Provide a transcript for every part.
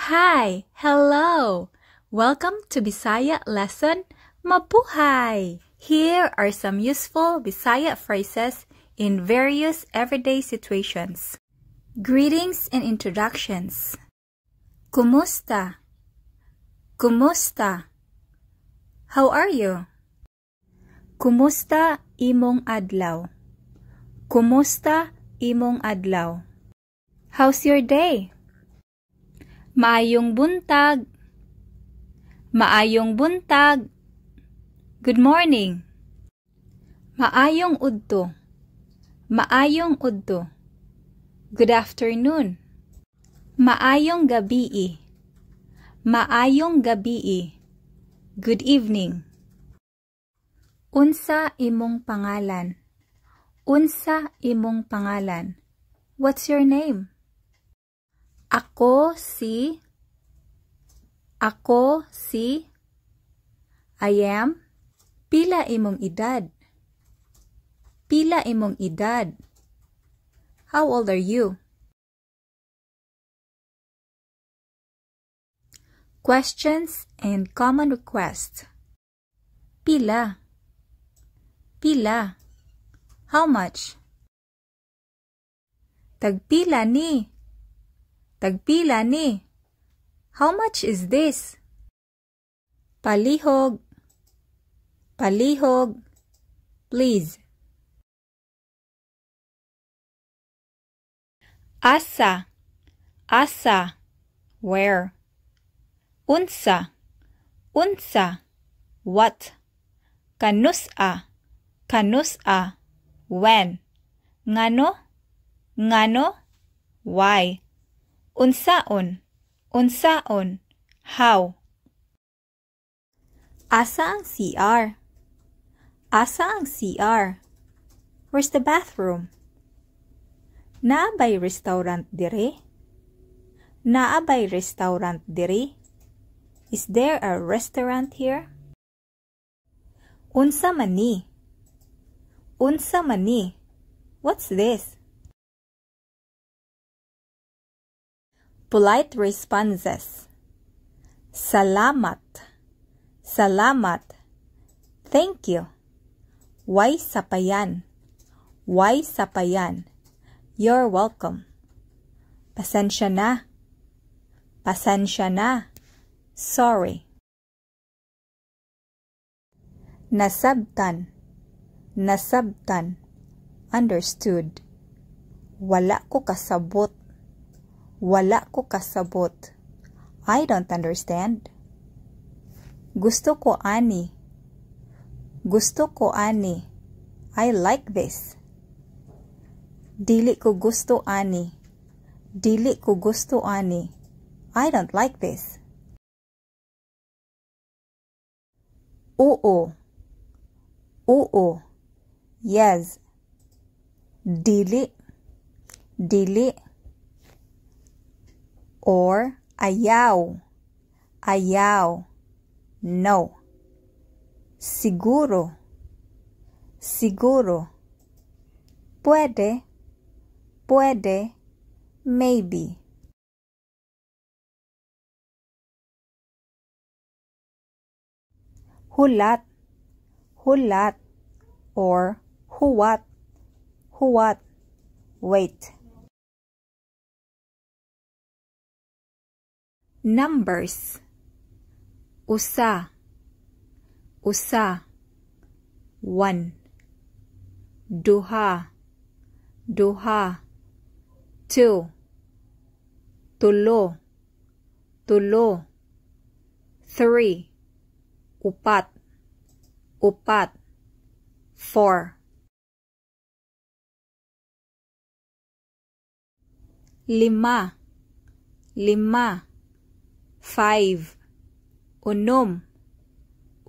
Hi! Hello! Welcome to Bisaya lesson. Mabuhay! Here are some useful Bisaya phrases in various everyday situations. Greetings and introductions. Kumusta? Kumusta? How are you? Kumusta imong adlaw? Kumusta imong adlaw? How's your day? Maayong buntag. Maayong buntag. Good morning. Maayong udto. Maayong udto. Good afternoon. Maayong gabii. Maayong gabii. Good evening. Unsa imong pangalan? Unsa imong pangalan? What's your name? Ako si. Ako si. I am. Pila imong edad? Pila imong edad? How old are you? Questions and common requests. Pila. Pila. How much? Tagpila ni. Tagpila ni. How much is this? Palihog. Palihog. Please. Asa. Asa. Where? Unsa. Unsa. What? Kanus-a. Kanus-a. When? Ngano? Ngano? Why? Unsaon. Unsaon. How? Asa ang CR? Asa ang CR? Where's the bathroom? Naa bay restaurant diri? Naa bay restaurant diri? Is there a restaurant here? Unsa man ni? Unsa man ni? What's this? Polite responses. Salamat. Salamat. Thank you. Way sapayan. Way sapayan. You're welcome. Pasensya na. Pasensya na. Sorry. Nasabtan. Nasabtan. Understood. Wala ko kasabot. Wala ko kasabot. I don't understand. Gusto ko ani. Gusto ko ani. I like this. Dili ko gusto ani. Dili ko gusto ani. I don't like this. Oo. Oo. Yes. Dili. Dili. Or ayaw. Ayaw. No. Siguro. Siguro. Pwede. Pwede. Maybe. Hulat. Hulat. Or huwat. Huwat. Wait. Numbers. Usa. Usa. One. Duha. Duha. Two. Tulo. Tulo. Three. Upat. Upat. Four. Lima. Lima. Five. Unom.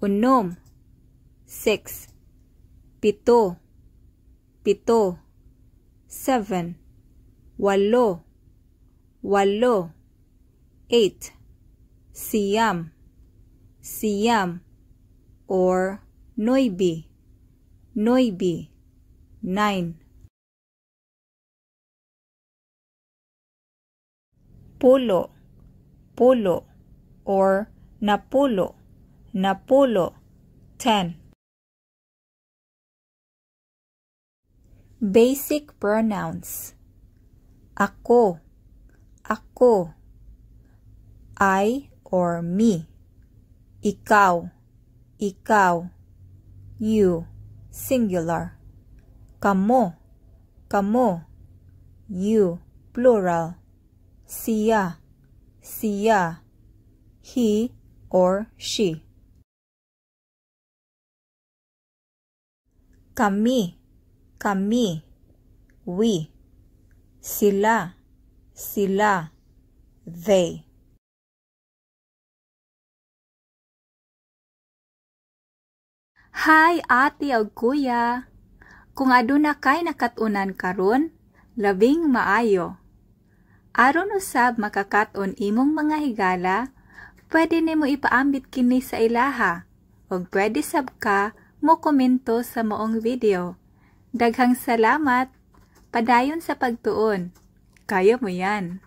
Unom. Six. Pito. Pito. Seven. Walo. Walo. Eight. Siyam. Siyam. Or nuebe. Nuebe. Nine. Pulo. Pulo or napulo, napulo, 10. Basic pronouns. Ako, ako, I or me. Ikaw, ikaw, you, singular. Kamo, kamo, you, plural. Siya, siya, he or she. Kami, kami, we. Sila, sila, they. Hi ate ug kuya! Kung aduna kay nakat-unan karon, labing maayo. Aron usab makakat-on imong mga higala, pwede nimo ipaambit kini sa ilaha ug pwede sab ka mo komento sa maong video. Daghang salamat! Padayon sa pagtuon. Kaya mo yan!